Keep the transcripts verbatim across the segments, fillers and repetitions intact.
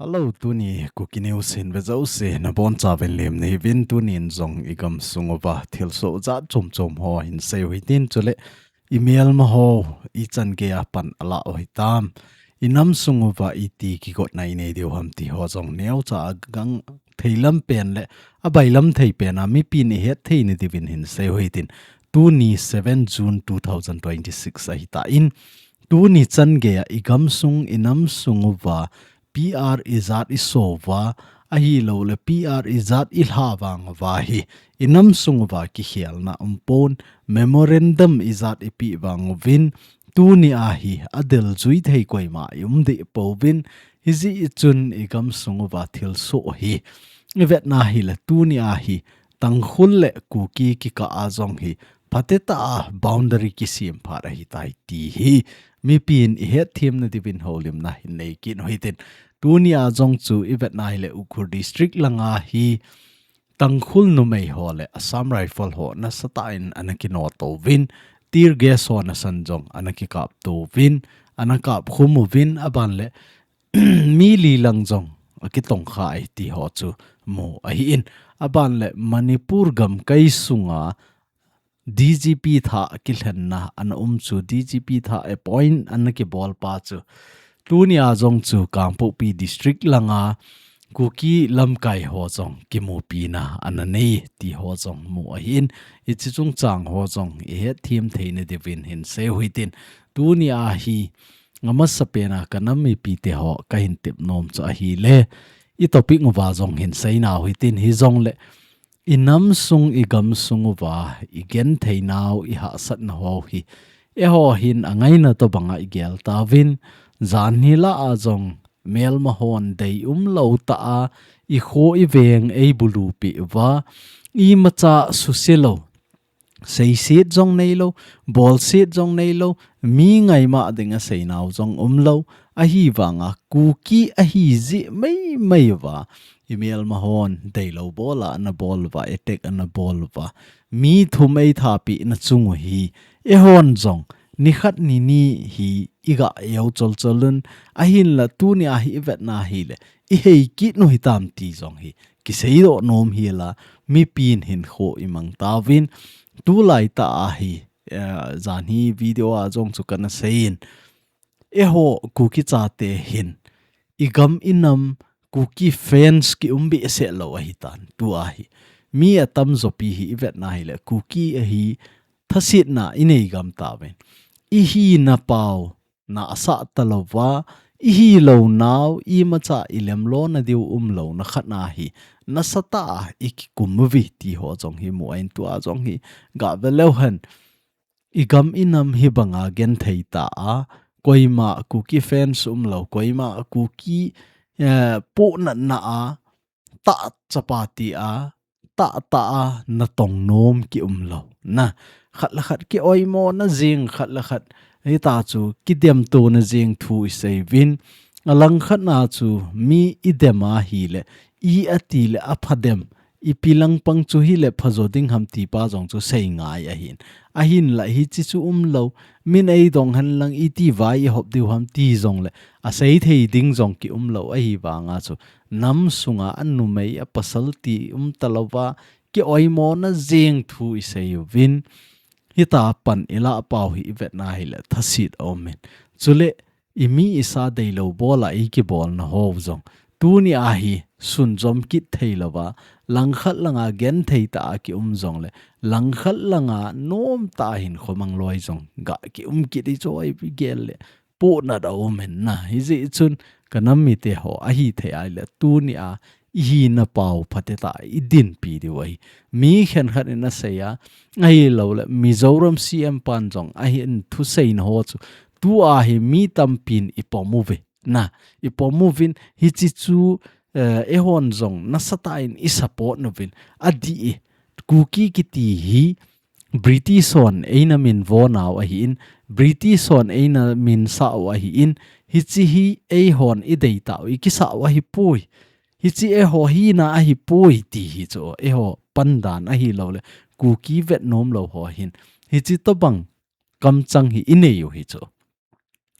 Hello, tuni Kuki News hin ve jouse nabonchauvin lemna hiuvin. Tunin jong igam sung uva thilsoh jat chom chom ho hin seiu hitin, chule imelma ho ichan geiya pan alah u hitam, inam sung uva iti kigotna inei diu ham ti ho jong neocha a gangthei lam pen le abailam thei pen a mipin ihet theina diuvin hin seiu hitin. Tuni seven June two thousand twenty-six ahitan, tuni chan geiya igam sung inam sung uva PR ijat iso uva, ahilouleh PR ijat ilha vang uva hi inam sung uva kikhelna umpon, memorandum ijat ipi vang uvin, tuni a hi adel jui thei koima ium deh pouvin, hijeh chun igam sung uva thilsoh hi ivetna hile tuni a hi Tangkhul le Kuki kikah a jong hi phatetah a boundary kisem phat ahitai ti hi mipin ihet themna diuvin houlimna hin nei kit u hitin. Tuni a jong chu ivetna hile Ukhrul District langa hi Tangkhul numei ho le Assam Rifle ho nasatah in ana kino touvin, tear gas ho nasan jong ana kikap touvin, ana kap khum uvin, aban le mi li lang jong akitongkha e ti ho chu mu ahin, aban le Manipur gamkai sunga DGP thah kilhenna ana um chu, DGP thah appoint ana kibol pa chu, tuni a jong chu Kangpokpi District langa Kuki lamkai ho jong kimupina ana nei ti ho jong mu ahin, hiche chungchang ho jong ihet them theina diuvin hin seiu hitin. Tuni a hi amasapen a kanam mipite ho kahin tep nom chu ahile, i topic uva jong hin seinau hitin, hijongle inam sung igam sung uva igenthei nau ihahsatna ho hi eiho hin angaina tobanga igel tauvin, janhi lah a jong melma hon dei umlou tah a ikho iveng eibulu peh uva, imacha suse lou, seiset jong neilou, bolset jong neilou, mi ngaima dinga seinau jong umlou, ahivanga Kuki ahi jeh meimei uva imelma hon deilou bol a ana bol uva, attack ana bol uva, mi thum eithat pehna chung u hi eihon jong nikhat nini hi iga eu cholchol un, ahinla tuni a hi ivetna hile ihei kit u hitam ti jong hi kiseidoh nom hila, mipin hinkho imang tauvin, tulai tah a hi, eh, janhi video a jong chu kana seiyin, eiho Kuki chate hin igam inam Kuki fence kium behseh lou ahitan, tua hi mi atamjo pi hi ivetna hile Kuki ahi thasetna inei gam tauvin, ihina pao na asah talouva, ihilou nau imacha ilemlona diu umlouna khatna hi nasatah a ikikum uve ti ho jong hi mu ahin, tua jong hi gave leu hen, igam inam hibanga genthei tah a, koima Kuki fence umlou, koima Kuki, eh, pohnatna a tah chapa tia, tahtah a natong nom kiumlouna, khat le khat kioimona jeng, khat le khat hita chu kidemtona jeng thu iseiuvin, alangkhatna chu mi idem ahile, i atile aphadem, ipi langpang chu hile phajo ding ham tipa jong chu seingai ahin. Ahinla hiche chu umlou, min eidong henlang iti vai ihop diu ham ti jongle aseithei ding jong kiumlou ahivanga chu nam sunga anumei apasal ti umtalouva, kioimona jeng thu iseiuvin, hita pan ilah pau hi ivetna hile thaset aumin. Chule imi isa deilou bola ikibolna ho jong tuni a hi sunjom kit theilouva, langkhat langa genthei tah a kium jongle, langkhat langa nomtah a hinkho mang loi jong ga kium kit hi chu igel le pohnat aumin na. Hijeh chun kanam mite ho ahithei ahile tuni a ihina pau phatetah a idinpi diu ahi. Mi khenkhat in asei a, ahiloule Mizoram CM pan jong ahin thuseina ho chu tua hi mi tampin ipom uve na, ipom uvin, hiche chu, eh, eihon jong nasatah in isupport uvin, adih e, Kuki kiti hi British hon eina minvo nau ahin, British hon eina minsah u ahin, hiche hi eihon ideitau, ikisah u ahipoi, hiche eiho hina ahipoi ti hi chu eiho pandan ahiloule Kuki vetnomlou ho hin hiche tobang kamchang hi inei u hi chu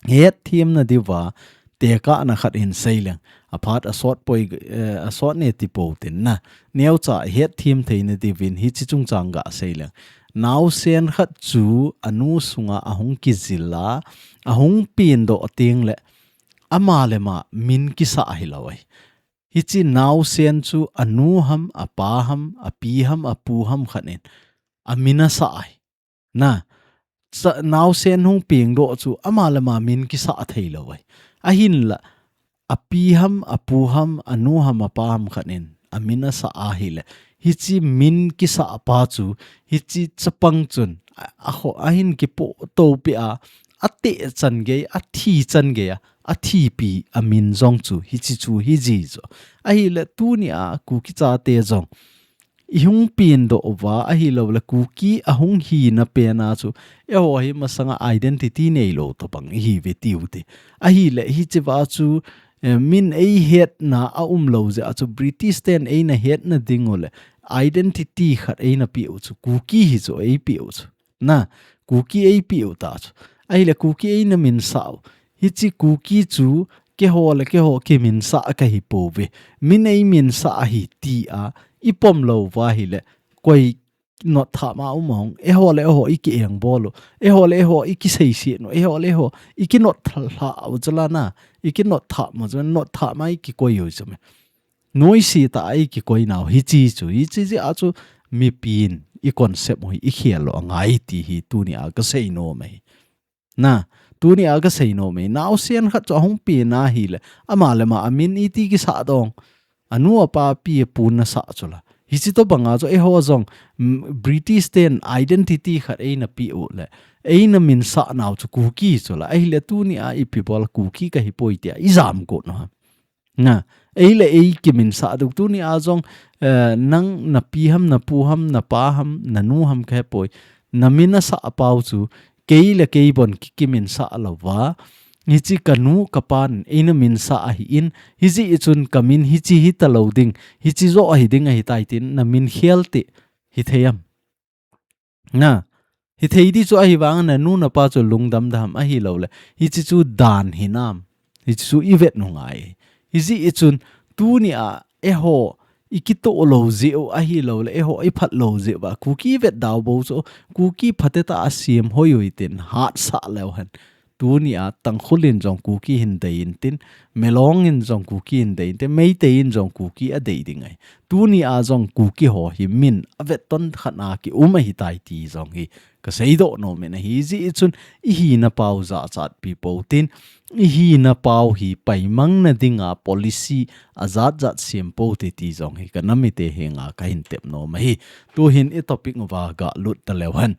hetthemna diuva tekahna khat hin seileng. Aphat asot poi, eh, asot ne ti pou tin na. Neocha hetthem theina diuvin hiche chungchang gasei leng. Naosen khat chu anu sunga ahung kijil a, ahung pendoh teng le ama le ama min kisah hilou ahi. Hiche naosen chu anu ham, apa ham, api ham, apu ham khat in amin asah ahi. Na, sa-, naosen hung pengdoh chu ama le ama min kisah theilou ahi. Ahinla, api ham, apu ham, anu ham, apa ham khat in amin asah ahile, hiche min kisah pa chu, hiche chapang chun, a, a kho, ahin kipoh topi a, ateh chan gei, athi chan gei a, athipi amin jong chu, hiche chu hiji chu. Ahile, tunia Kuki chate jong ihung pendoh uva, ahilou le Kuki ahung hina pena chu, eiho hi masanga identity neilou tobang ihiuve tiu te. Ahile, hichea chu, eh, min eihetna aumlou jeh a chu, British ten eina hetna ding u le identity khat eina peh u chu, Kuki hi chu eipeh u chu. Na, Kuki eipeh u ta chu. Ahile Kuki eina minsah u. Hiche Kuki chu keiho le keiho kiminsah kahi pouve. Min eiminsah ahi tia ipom lou uva ahile, koi notthap ma um ahung. Eiho le eiho iki engbol u. Eiho le eiho iki seiset u. Eiho le eiho iki notlha u chu la na. Iki notthap ma chu, notthap ma iki koi u chu me. Noise tah a iki koi nau hiche chu, hiche jeh a chu mipin i concept u hi ikhel lou angai ti hi tunia kasei nom ahi. Na, tunia kasei nom ahi. Naosen khat chu ahung pena ahile, ama le ama amin iti kisah dong. Anu apa api apu nasah chu la. Hiche tobanga chu eiho jong, mm, British ten identity khat eina peh u le, eina minsah nau chu Kuki chu la. Ahile tunia ipi bol Kuki kahi poi tia ijam got u ham. Na, ei le ei kiminsah diu tunia jong, eh, nang napi ham, napu ham, napa ham, nanu ham kahe poi. Namin asah pau chu, kei le kei bon ki, kiminsah lou va. Hiche kanu kapan eina minsah ahin, hijeh chun kamin hiche hita lou ding, hiche joh ahi ding ahitai tin, namin khel te, hithei am. Na, hithei di chu ahivang nanu napa chu lungdam dam ahilou le. Hiche chu dan hinam. Hiche chu ivet u ngai. Hijeh chun tunia eiho ikitoh lou jeh u ahilou le. Eiho iphat lou jeh uva. Kuki ivet dau bou chu. Kuki phatecha a sem hoi u hitin hatsah leu hen. Tunia Tangkhul in jong Kuki hin dei intin, Milong in jong Kuki hin dei intin, Meitei in jong Kuki adei ding ahi. Tunia jong Kuki ho hi min avetton khat a kium ahitai ti jong hi kaseidoh nom in ahi. Hijeh chun ihina pau jachatpi pou tin, ihina pau hi paimang na dinga policy ajat jat sem pou te ti jong hi kanam mite henga kahin tep nom ahi. Tuhin i topic uva galut taleu hen.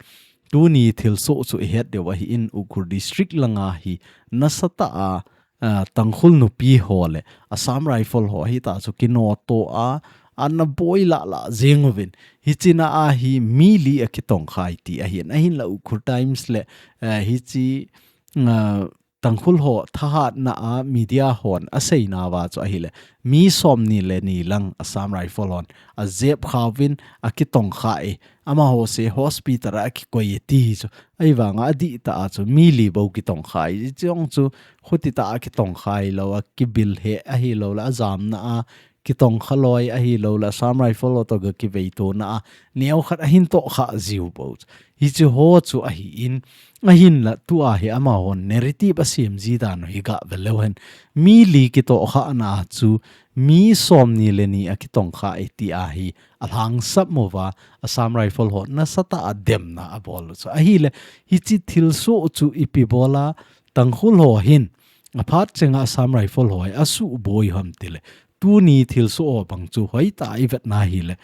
Tuni thilsoh chu ihet diu ahin, Ukhrul District langa hi nasatah a, a, Tangkhul nupi ho le Assam Rifle ho hita chu kinoto a, ana boi lah lah jeng uvin. Hichea hi mi li akitongkhai ti ahin, ahinla Ukhrul Times le, eh, hiche, a, Tangkhul ho thahatna a media hon aseinauva chu ahile, mi somni le ni lang Assam Rifle hon ajep khauvin akitongkhai e, amaho se hospital a akikoi e ti chu. Ahivanga adihtah a chu mi li bou kitongkhai. Hiche jong chu khuti tah a kitongkhai lou a kibil he ahilou le ajamna a kitongkha loi ahilou le Assam Rifle ho toh ga kiveitona a neokhat ahin tohkhah jiu bou. Hiche ho chu ahin, ahinla tua hi amahon narrative asem ji dan u hi gavel leu hen. Mi li kitohkhahna chu mi somni le ni akitongkhai tia hi alhangsap uva Assam Rifle ho nasatah a demna abol u chu. Ahile hiche thilsoh chu ipi bola Tangkhul ho hin aphat chenga Assam Rifle ho hi asuhboi u ham tile. Tuni thilsoh ho bang chu hoitah a ivetna hile.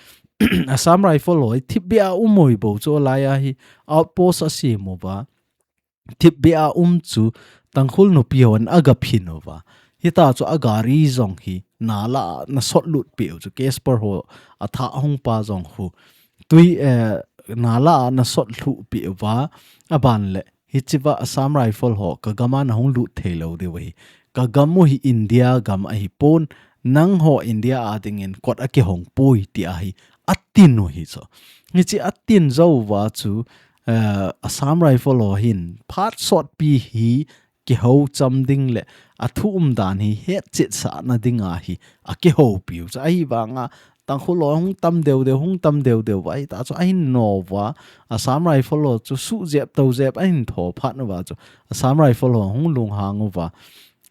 Assam Rifle ho hi thipbeh a um u hi bou chu, alai a hi outpost asem uva. Thipbeh a um chu Tangkhul nupi hon agaphin uva. Hita chu agari jong hi nala a nasot lut peh u chu, Casper ho athah hung pa jong khu. Tui, eh, nala a nasot lhuh peh uva. Aban le hichea Assam Rifle ho kagam a nahung lut theilou diu ahi. Kagam u hi India gam ahipon, nangho India a dingin kot akihong poi tia hi atin u hi chu. Hiche atin jou uva chu, eh, Assam Rifle ho hin phat sotpi hi kihou cham ding le a thu umdan hi hetchetsa nadinga hi a kihoupiu chu. Ahivanga Tangkhul ho hung tam deu deu, hung tam deu deu va, hita chu ahin nou va, Assam Rifle ho chu suh jep tou jep ahin tho phat uva chu Assam Rifle ho hung lunghang uva,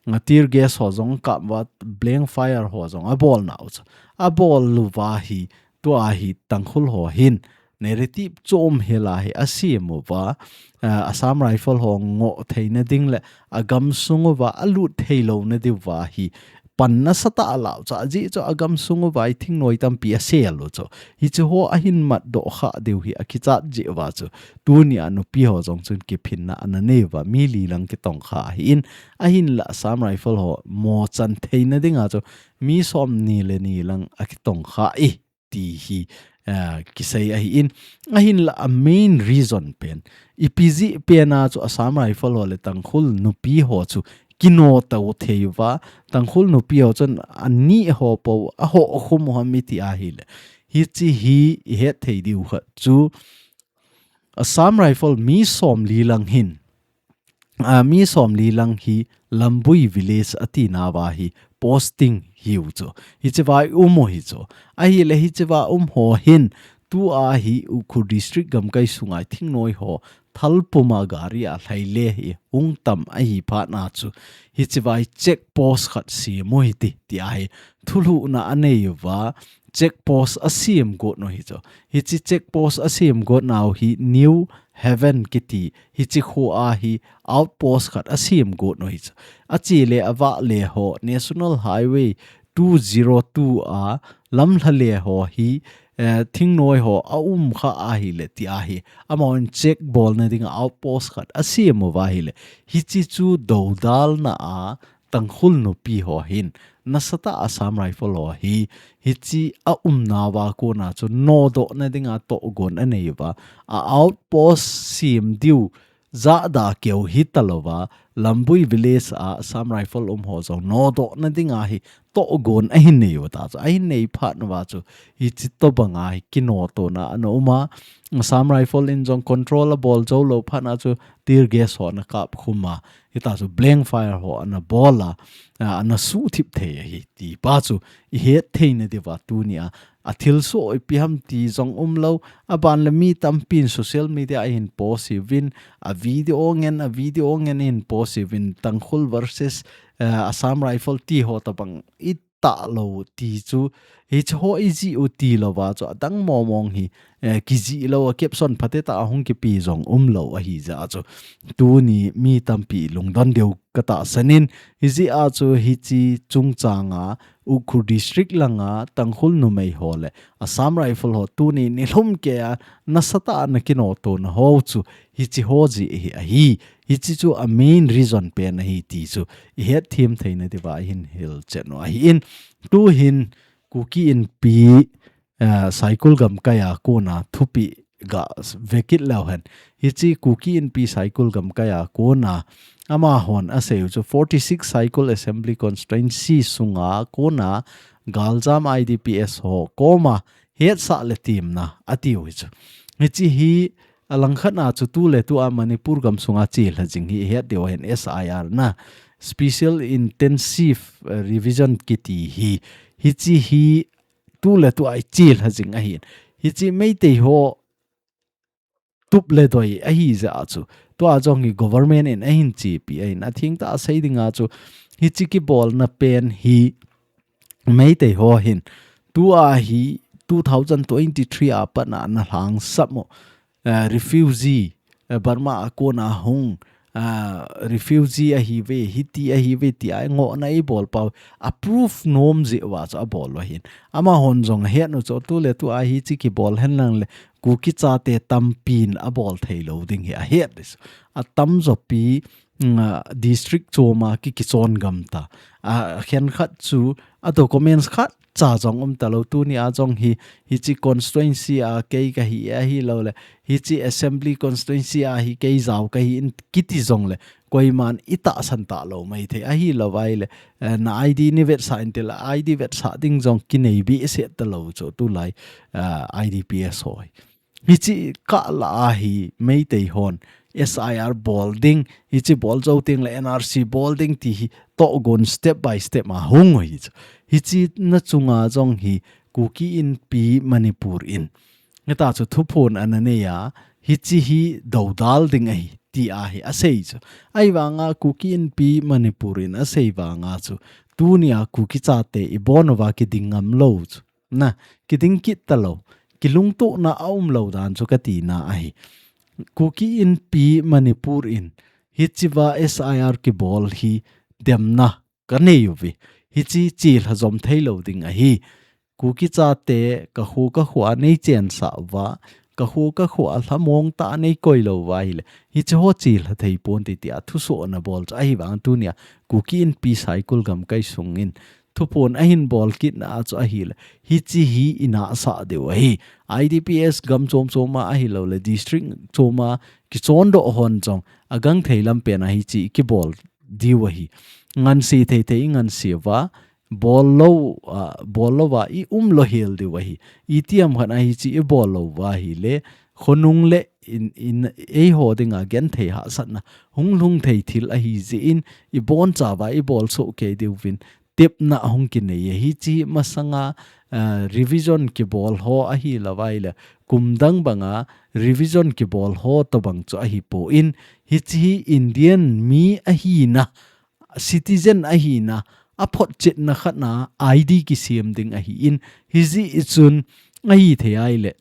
a tear gas ho jong kap uva, blank fire ho jong a bol nau chu. A bol uva hi, tua hi Tangkhul ho hin, narrative chom hela hi a sem uva, ah, Assam Rifle ho ngoh theina ding le a gamsung uva a lut thei louna diuva hi pan nasatah a lau cha, ajeh chu a gamsung uva hi thingnoi tampi a sel u chu. Hichu ho ahin matdoh kha diu hi a kichat jeh uva chu. Tunia nupi ho jong chun kiphinna ana nei uva, mi li lang kitong kha ahin, ahinla Assam Rifle ho mo chan theina dinga chu mi som ni le ni lang a kitong kha e ti hi, ah, kisei ahin, ahinla a main reason pen, ipi jeh pen a chu Assam Rifle ho le Tangkhul nupi ho chu kino tou thei uva, Tangkhul nupi ho chun ani ho po a ho khum u ham iti ahile, hichi hi i het thei diu khat chu Assam Rifle mi som li lang hin, a, mi som li lang hi Lambui Village a tina uva hi posting hiu chu. Hichi uva i um u hi chu. Ahile hichi uva um ho hin, tua hi Ukhrul District gamkai sunga thingnoi ho thal puma gari a lhai le hi hung tam ahi phat na chu. Hichi uva hi check post khat sem u hite, ti ahi. Thulhuhna a nei uva, check post a sem got u hi chu. Hichi check post a sem got nau hi New Haven kiti, hichi kho a hi outpost khat a sem got u hi chu. A che le a vah le ho National Highway two zero two a lamlha le ho hi, eh, thingnoi ho a um kha ahile ti ahi. Amahon check bolna dinga outpost khat a sem uva ahile, hichi chu dodalna a Tangkhul nupi ho hin, nasatah a Assam Rifle ho hi, hichi a umna uva kona chu nodohna dinga tohgon a nei uva, a outpost sem diu jahda keu hita louva, Lambui Village a Assam Rifle um ho jong nodohna dinga hi tohgon ahin nei uva ta chu. Ahin nei phat uva chu, hichi tobanga hi kinotona ana um a, Assam Rifle in jong control a bol jou lou phat na chu tear gas ho ana kap khum a, hita chu blank fire ho ana bol a, a, ana suhthip thei ahi ti pa chu i het theina diuva tunia a thilsoh ipi ham ti jong um lou, a ban le mi tampin social media a hin post uvin, a video ngen, a video ngen hin post uvin, Tangkhul versus, eh, Assam Rifle ti ho tabang i tah lou ti chu, hichi ho i jih u ti louva chu, adang mong mong hi, eh, kijih lou a caption phatecha a hung kipe jong um lou ahi jeh a chu. Tuni mi tampi lungdon diu ka tahsan in, hijeh a chu hichi chungchang a, Ukhrul District langa Tangkhul numei ho le Assam Rifle ho tuni nilhum kei a nasatah a ana kinotona ho chu hichi ho jeh hi ahi. Hichi chu a main reason pen ahi ti chu i het them theina diuva i hin hilchen u ahin. Tuhin Kuki Inpi, eh, Saikul gamkai a kona thupi ga vekit leu hen. Hichi Kuki Inpi Saikul gamkai a kona amahon asei u chu forty six Saikul Assembly Constituency sunga kona galjam I D P S ho koma hetsah le temna ati u hi chu. Hichi hi alangkhat a chu tu le tu a Manipur gam sunga chelha jing hi i het diu ahin S I R na, Special Intensive, eh, Revision kiti hi. Hichi hi tu le tu a i chelha jing ahin. Hichi Meitei ho tup le doi ahi jeh a chu. Tua jong hi government in ahin chepi ahin. A thengtah a sei dinga chu. Hichi kibolna pen hi Meitei ho hin. Tua hi two thousand twenty-three a pat na ana lhangsap u, eh, refugee, eh, Burma a kona hung, ah, refugee ahiuve, hiti ahiuve, ti a ngohna eibol pau, a proof nom jeh uva chu abol u ahin. Amahon jong ahet u chu, tu le tu a hichi kibol hen lang le, Kuki chate tampin abol thei lou ding hi ahet ding chu. Atamjo pi, mm, ah, district chom a ki, kichon gam ta. A, khenkhat chu, a documents khat cha jong um ta lou, tunia jong hi, hichi constituency a kei kahi ahilou le, hichi assembly constituency a hi kei jao kahi in kiti jong le, koiman i tahsan ta lou maithei ahilou vai le, eh, na I D nei vetsah in ti le, I D vetsah ding jong kinei behseh ta lou chu tulai, eh, I D P S ho hi. Hichi kah lah a hi Meitei hon S I R bol ding, hichi bol jou teng le N R C bol ding ti hi tohgon step by step a hung u hi chu. Hichi na chunga jong hi Kuki Inpi Manipur in heta chu thuphon ana nei a, hichi hi dodal ding ahi, ti ahi asei chu. Ahivanga Kuki Inpi Manipur in asei vanga chu, tunia Kuki chate ibon uva kiding ngam lou chu. Na, kiding kit talou, kilungtohna aum lou dan chu katina ahi. Kuki Inpi Manipur in hichiva S I R kibol hi demna kanei uve. Hichi chilha jom thei lou ding ahi. Kuki chate kakho kakho a nei chensah uva, kakho kakho a lhamong tah a nei koi lou uva ahile, hichi ho chilha thei ponte tia thusohna bol chu ahivang tunia Kuki Inpi Saikul gamkai sungin thuphon ahin bol kitna a chu ahile, hichi hi inahsah diu ahi. I D P S gam chom chom a ahilou le district chom a kichondoh hon jong agangthei lampen a hichi kibol diu ahi. Ngansi thei thei ingansi uva, bol lou, ah, bol lou va i um lou hel diu ahi. Itiham khat a hichi ibol lou uva ahile, khonung le in, in, eiho dinga genthei hahsatna hung lhung thei thil ahi jeh in, ibon chauva ibol soh kei diuvin tepna hung kinei ahi. Hichi masanga, ah, revision kibol ho ahilou vai le, kum dang banga revision kibol ho tobang chu ahipon, hichi hi Indian mi ahina, citizen ahina, aphotchetna khatna I D kisem ding ahin, hijeh chun ahithei ahile,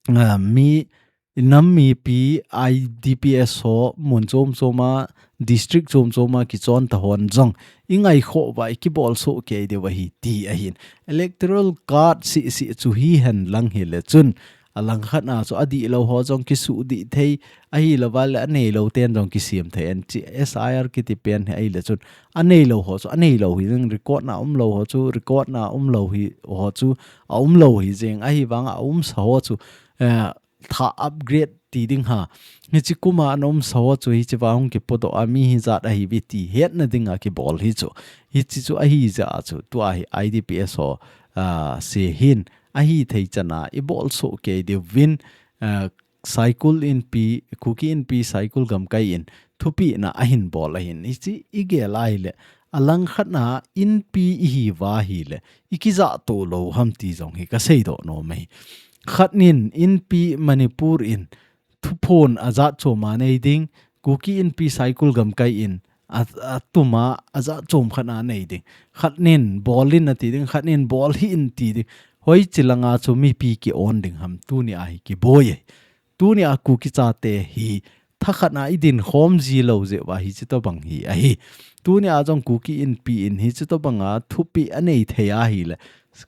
ah, mi, nam mipi I D P S ho mun chom chom a, district chom chom a kichon ta hon jong ingaikhoh uva ikibol soh kei diu ahi ti ahin. Electoral card seh seh chu hihen lang hile chun, alangkhat a chu adihlou ho jong kisuhdih thei, ahilou va le aneilou ten jong kisem thei. Hichi S I R kiti pen hi ahile chun aneilou ho chu aneilou hi jeng, record na umlou ho chu record na umlou hi, ho chu aumlou hi jeng, ahivanga aumsa ho chu, eh, tha upgrade ti ding ham. Hichi kum a ana umsa ho chu hichiva hung kipodoh a mi hijat ahiuve ti hetna dinga kibol hi chu. Hichi chu ahi jeh a chu tua hi I D P S ho, ah, seh hin ahithei chan a ibol soh kei diuvin, ah, Saikul Inpi, Kuki Inpi Saikul gamkai in thupehna ahin bol ahin. Hichi igel ahile, alangkhat a Inpi ihiuva ahile, ikijah to lou ham ti jong hi kaseidoh nom ahi. Khatnin Inpi Manipur in thuphon ajat chom a nei ding, Kuki Inpi Saikul gamkai in a, atum a ajat chom khat a nei ding. Khatnin bol in ati ding, khatnin bol hih in ti ding. Hoichi langa chu mipi ki-on ding ham, tunia hi kiboi ahi. Tunia Kuki chate hi thakhat a idin khom ji lou jeh uva hichi tobang hi ahi. Tunia jong Kuki Inpi in hichi tobanga thupeh anei thei ahile,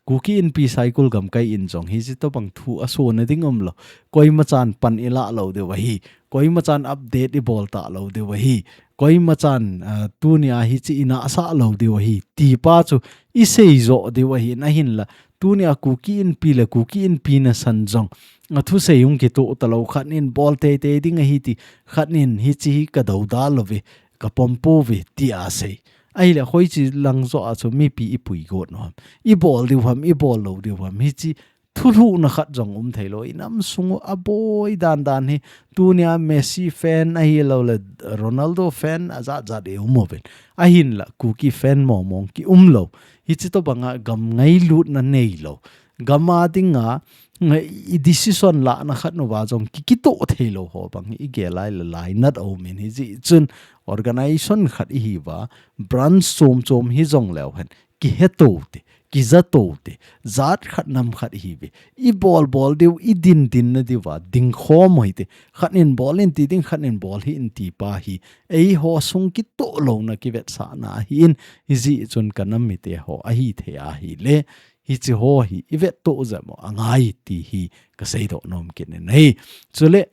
Kuki Inpi Saikul gamkai in jong hichi tobang thu asona ding umlou. Koima chan pan ilah lou diu ahi. Koima chan update ibol talou diu ahi. Koima chan, ah, tunia hichi inahsah lou diu ahi, ti pa chu isei joh diu ahin, ahinla. Tunia Kuki Inpi le Kuki Inpi nasan jong athusei hung kitoh talou, khatnin bol teitei ding ahi ti, khatnin hichi hi kadodal uve, kapom pouve, ti asei. Ahile hoichi lang joh a chu mipi ipui got nom ham. Ibol diu ham, ibol lou diu ham. Hichi thulhuhna khat jong um thei lou. Inam sung u aboi dan dan hi, tunia Messi fan ahilou le Ronaldo fan ajat jat ium uvin. Ahinla Kuki fan mong mong kium lou. Hichi tobanga gam ngailutna neilou, gam a dinga, ngai, i decision lahna khat uva jong ki, kitoh thei lou ho bang hi igel ahile lainat aumin, hijeh chun organization khat ihiuva, branch chom chom hijong leu hen, kiheto te, kijato te, jat khat nam khat ihiuve. Ibol bol diu, idin din na diuva dingkhom u hite. Khatnin bol in ti ding, khatnin bol hih in ti pa hi eiho sung kitoh louna kivetsahna ahin, hijeh chun kanam mite ho ahithei ahile, hichi ho hi ivettoh jep u angai ti hi kaseidoh nom kit in ahi. Chule,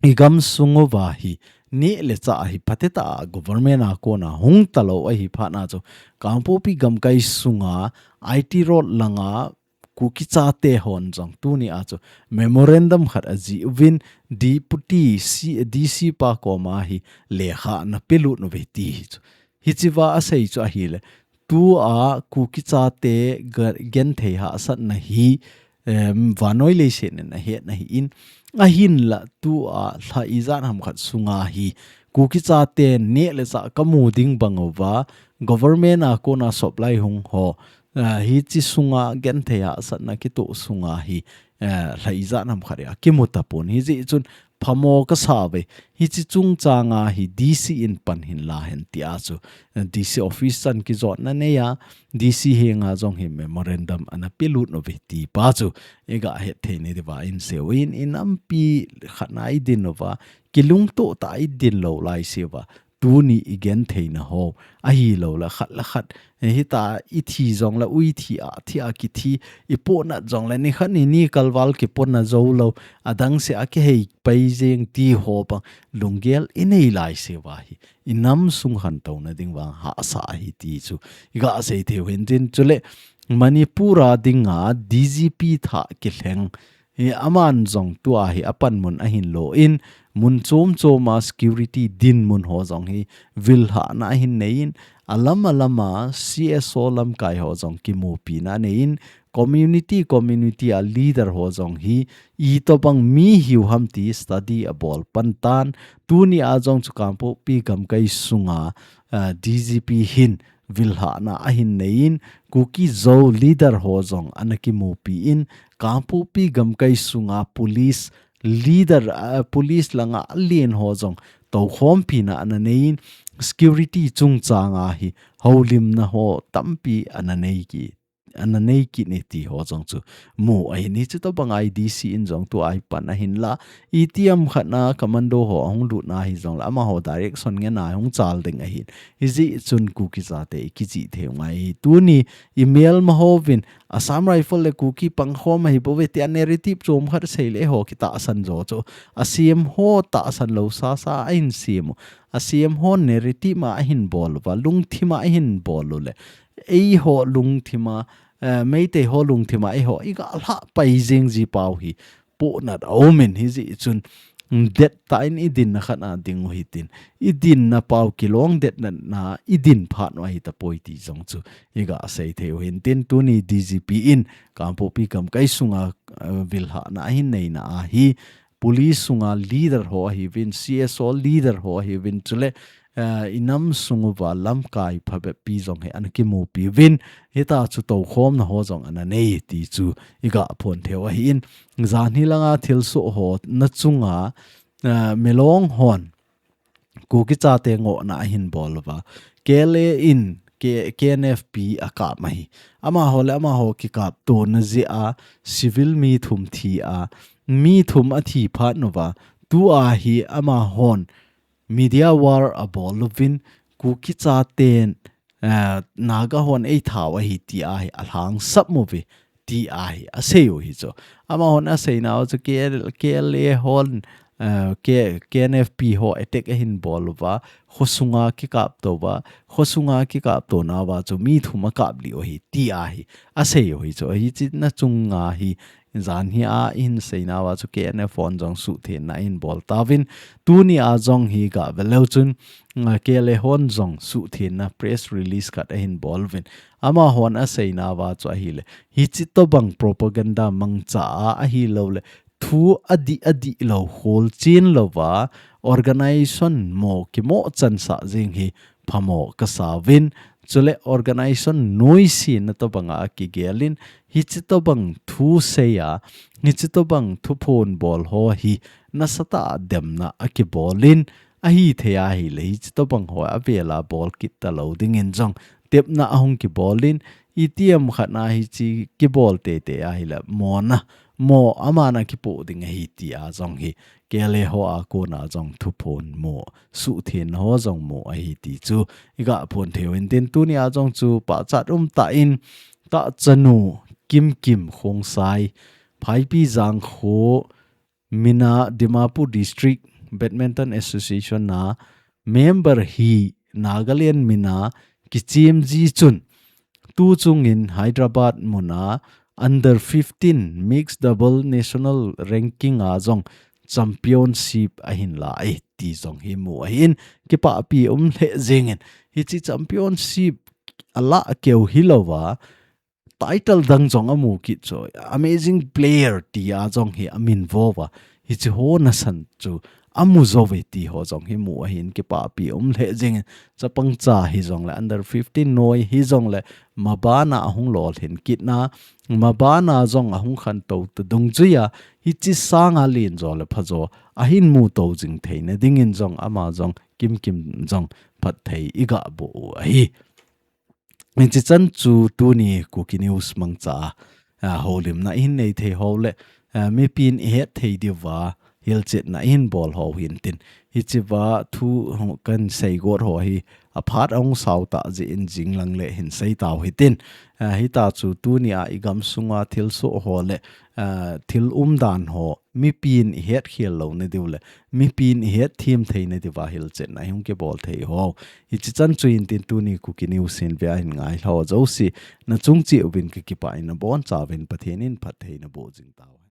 igam sung uva hi neh le chah hi phatetah a government a kona hung talou ahi phat na chu, Kangpokpi gamkai sunga I T Road langa Kuki chate hon jong tunia chu memorandum khat ajih uvin, Deputy C, D C pa koma hi lekha ana pelut uve ti hi chu. Hichiva asei chu ahile, tua Kuki chate ga, genthei hahsatna hi em, vannoi leiset in ahet na hi in, ahinla tua lha ijat ham khat sunga hi Kuki chate neh le chah kamu ding bang uva, government a kona supply hung ho, eh, hichi sunga genthei hahsatna kitoh sunga hi, eh, lha ijat ham khat a kimu tapon. Hijeh chun phamo kasa uve. Hichi chungchanga hi D C in pan hin la hen tia chu, eh, D C office chan kijotna nei a, D C henga jong hi memorandum ana pelut uve ti pa chu iga het thei ni diuva in seuvin, inampi khat na idin uva, kilungto tah idin lou laiseuva, tuni igenthei na ho, ahilou le khat le khat, eh, hita ithi jong le uithi a, thi a kithi, ipohnat jong le nikhat nini kalval kipohnat jou lou, adang sea kihei pai jeng ti ho bang lunggel inei laiseuva hi, inam sung khantouna ding vang hahsa ahi ti chu iga sei thei u hintin, chule Manipur a dinga D G P thah kilheng hi aman jong tua hi apanmun ahin lo in, mun chom choma security dinmun ho jong hi vilhahna ahin nei in, alam alama C S O lamkai ho jong kimupina nei in, community, community a leader ho jong hi itobang mi hiu ham ti study abol pan tan, tuni a jong chu Kangpokpi gamkai sunga, ah, D G P hin vilhahna ahin nei in, Kuki Zo leader ho jong ana kimupi in, Kangpokpi gamkai sunga police leader, ah, police langa alen ho jong toukhompina ana nei in, security chungchanga hi houlimna ho tampi ana nei ki, ana nei kit ni ti ho jong chu mu ahin, hichi tobang a D C in jong tua hi pan ahin la, itiham khat na commando ho ahung lutna hi jong le amaho direction ngen a hung chal ding ahin. Hijeh chun Kuki chate i kijih thei u ngai hi. Tuni i melma hovin Assam Rifle le Kuki pangkhom ahi bouve tia narrative chom khat sei le ho kitahsan jo chu. A C M ho tahsan lou sasa ahin sem u. A C M ho narrative ma ahin bol uva, lungthim a ahin bol u le. Eiho lungthim a, eh, Meitei ho lungthim a eiho iga lhah pai jing ji pau hi pohnat a um in, hijeh chun, mm, det tah in idinna khat a ding u hitin, idinna pau kilong detna na idin phat u ahi tapoi ti jong chu iga sei thei u hintin, tuni D G P in Kangpokpi gamkai sunga, eh, vilhahna ahin neina a hi, police sunga leader ho ahiuvin, C S O leader ho ahiuvin, chule, eh, inam sung uva lamkai phabep pi jong hi ana kimupi uvin, hita chu toukhomna ho jong ana nei ti chu iga phon thei u ahin, janhi langa thilsoh ho na chunga, eh, Milong hon Kuki chate ngohna ahin bol uva, K L A in K-, K N F P akap ahi. Amaho le amaho kikaptona jeh a civil mi thum thi a, mi thum athi phat uva, tua hi amahon media war abol uvin, Kuki chaten, eh, Naga hon eithat u ahi tia hi alhangsap uve tia hi asei u hi chu. Amahon asei nau chu K L-, K L A hon, eh, K-, K N F P ho attack ahin bol uva, khosunga kikapto uva, khosunga kikapto nauva chu mi thum akap lih u ahi tia hi asei u hi chu. Hichi na chunga hi janhi a ihin sei nauva chu K N F hon jong suhthenna ahin bol tauvin, tuni a jong hi ga ve leu chun, mm, K L A hon jong suhthenna press release khat ahin bol uvin. Amahon asei nauva chu ahile, hichi tobang propaganda mangcha a ahilou le, thu adih adih lou, kholchen louva, organization mo kimo chansah jing hi phamo kasa uvin, chule organization noise na tobanga kigel in, hichi tobang thu sei a, hichi tobang thuphon bol ho hi nasatah a demna akibol in, ahithei ahile hichi tobang ho avela bol kit talou dingin jong tepna ahung kibol in, itiham khat na hichi kibol teitei ahile mona, mo aman akipoh ding ahi tia jong hi K L A ho a kona jong thuphon mo, suhthenna ho jong mo ahi ti chu iga phon thei u hintin, tuni a jong chu pachat umtah in tahchanu Kimkim Khongsai, Phaipijang kho mina Dimapur District Badminton Association a member hi Nagaland mina kichim ji chun, tu chungin Hyderabad muna under fifteen mixed double national ranking a jong championship ahin la e ti jong hi mu ahin, kipahpi um lheh jengin, hichi championship alah keu hilouva, title dang jong amu kit chu, amazing player ti a jong hi amin vo va, hichi ho nasan chu amu jo ve ti ho jong hi mu ahin kipapi um lheh jing. Chapang cha hi jong le under fifteen noi hi jong le mabana ahung lolhin kit na, mabana jong ahung khantou ta dungjuia, hichi sanga len jo le pha jo ahin mu to jing theina dingin jong ama jong kimkim jong phatthei iga boh u ahi. Hichi chan chu tuni Kuki News mangcha, a, holimna ihin nei thei ho le, a, mipin ihet thei diuva hilchetna ihin bol ho hintin. Hichiva thu ho kan sei got ho hi aphat ahung sao ta jeh in jinglang le hin sei tau hitin. A, hita chu tuni a igam sunga thilsoh ho le, a, thil umdan ho mipin ihet khel louna diu le mipin ihet them theina diuva hilchetna ihung kibol thei ho. Hichi chan chu hintin tuni Kuki News hin vea hin ngai lhau jouse, nachung cheh uvin kakipah in nabonchauvin Pathen in phatthei naboh jing tauhen.